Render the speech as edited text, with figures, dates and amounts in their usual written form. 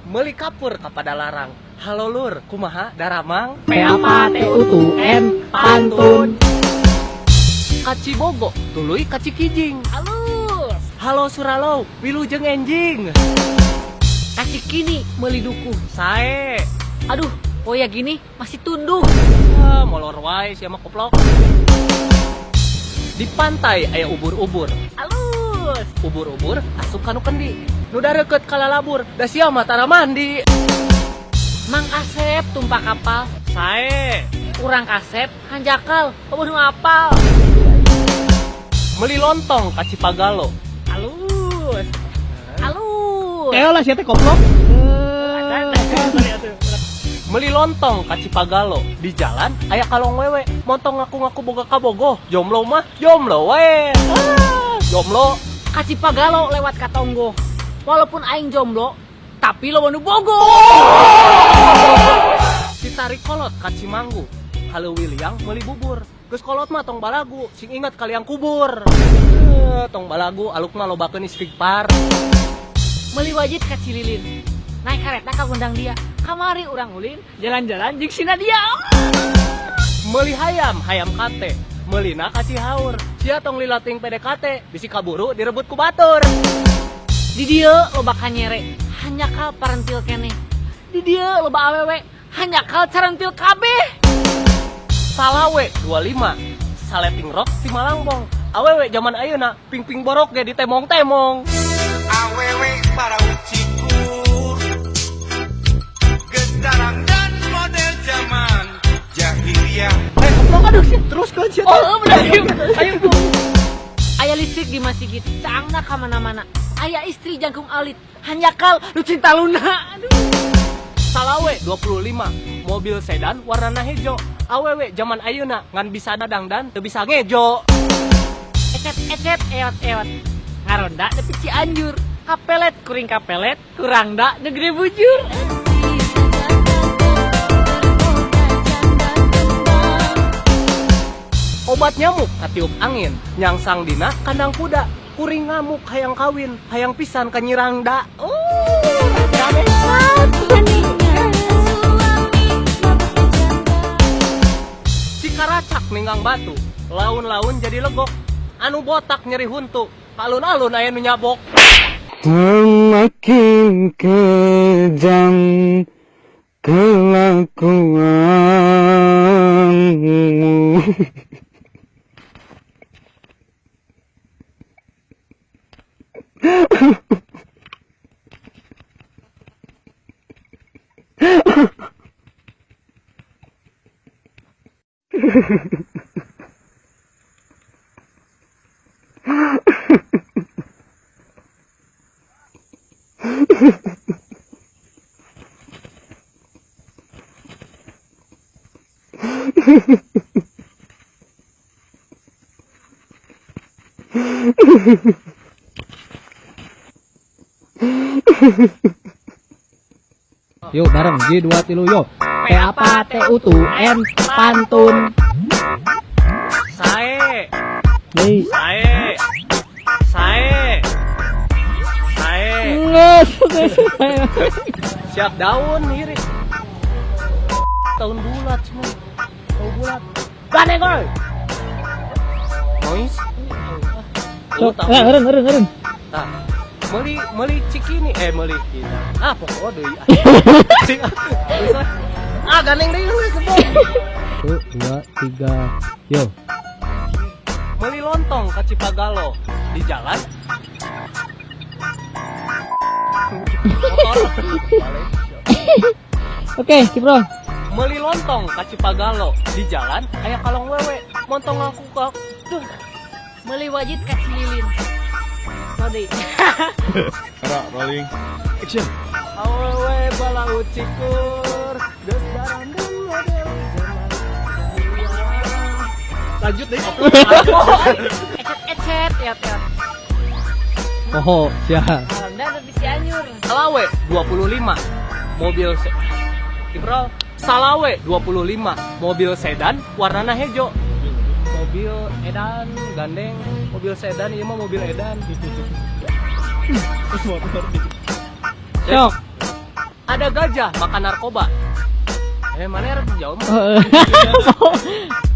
Meuli kapur ka Padalarang. Halo lur, kumaha daramang? P A P T U T N pantun. Ka Cibogo tuluy ka Cikijing. Alus. Halo Suralo, wilujeng enjing. Ka Cikini meuli dukuh. Sae. Aduh, poya gini masih tunduh. Ah, molor wae sia mah koplok. Di pantai aya ubur-ubur. Alus. Ubur-ubur asup kanu kendi. Nu dareukeut kalalabur, da sia mah tara mandi. Mang Asep tumpak kapal. Sae. Urang kasep hanjakal, eueuh nu apal. Meuli lontong ka Cipagalo. Alus. Alus. Eh lah sia teh koplok. Meuli lontong ka Cipagalo. Di jalan aya kalong wewe, montong ngaku-ngaku boga kabogoh. Jomblo mah jomblo we. Ah, jomblo. Ka Cipagalo lewat ka Tonggo. Walaupun aing jomblo, tapi loba nu bogo. Ditarik kolot ka Cimanggu. Kaleuwih liang meuli bubur. Geus kolot mah tong balagu, sing ingat kaliang kubur. Tong balagu alukna lobakeun istighfar. Meuli wajit ka Cililin. Naik kareta ka Gondang Dia. Kamari urang ulin, jalan-jalan jeung si Nadia. Meuli hayam, hayam kate. Meulina ka Cihaur. Sia tong lila ting PDKT, bisi kaburu direbut ku batur. Di dieu loba kanyere, hanjakal parentil keneh. Di dieu loba awewe, hanjakal carentil kabeh. Salawe 25, saleting rok ti Malangbong. Awewe zaman ayeuna ping-ping borok ge ditemong-temong. Awewe para ucikur, getarang dan model zaman jahiliyah. Eh, goblok aduh sih, terus kan sih. Oh, bener. Ayo, Bu. Aya listrik di masjid, caangna ka mana-mana. Aya istri jangkung alit, hanjakal nu cinta luna. Aduh. Salawe 25, mobil sedan warnana hejo. Awewe zaman ayeuna ngan bisa dangdan teu bisa ngejo. Ecet-ecet eot-eot. Ngaronda nepi Cianjur. Kapelet kuring kapelet, kurang da negeri bujur. Obat nyamuk katiup angin, nyangsang dina kandang kuda. Kuring ngamuk hayang kawin, hayang pisan ka Nyi Rangda. Oh, rame. Cikaracak ninggang batu, laun-laun jadi legok. Anu botak nyeri huntu, alun-alun aya nu nyabok. Semakin kejam kelakuanmu. Yuk bareng G 2 3 yo. P A P T U T N pantun. Sae. Deui. Sae. Sae. Sae. Nges. Siap daun ngiri. Tahun bulat semua. Tahun bulat. Gane goy. Noise. Sok, eureun eureun eureun. Tah. Meuli Cikini meuli kita. Ah, pokoknya deui. Ah, gandeng deui geus sebel. 1 2 3 yo. Meuli lontong ka Cipagalo di jalan. Motor. Oke, Cipro. Meuli lontong ka Cipagalo di jalan aya kalong wewe, montong ngaku ka. Duh. Meuli wajit ka Cililin. Sorry. Rolling. Action. Awewe balau cikur, geus darandang model zaman. Lanjut deh. Ecet-ecet eot-eot. Poho, sia. Ngaronda nepi Cianjur. Salawe 25, mobil Ibrol. Salawe 25, mobil sedan warnana hejo. Mobil edan gandeng, mobil sedan ieu mah mobil edan. Sok. Ada gajah makan narkoba. Mana yang jauh mah? Heeh.